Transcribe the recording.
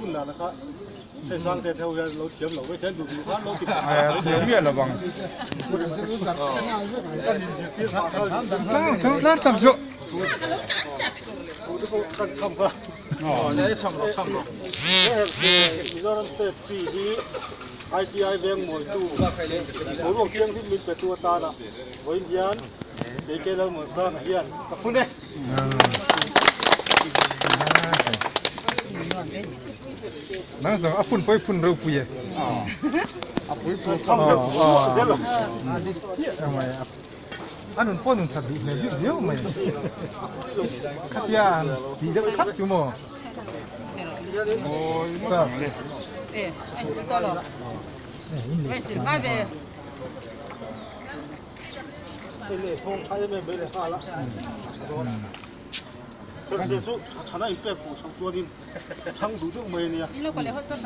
Phun dan kha hei sang te ho hian lo thiam lo vek hian duh duh khan lo ti thiam miah lo vang. Kan in zirtir hah kha Tlang tlang tlang suh. Thu te pawh kan cham kha. Aw cham rawh cham rawh. Mizoram state tree hi ITI veng mawitu boruak thianghlim min petu atana vawiin hian KK Lalmuansanga hian ka phun e. Nang zawng a phun pawh i phun ropui e. A pui pui cham deuh zel a. A nun pawh nun that duh hmel bik viau mai. Khatia tih deuh thlap chu maw. Sa. Chu thana in pek fuh chhoh chuanin chhang duh deuh mai a nia.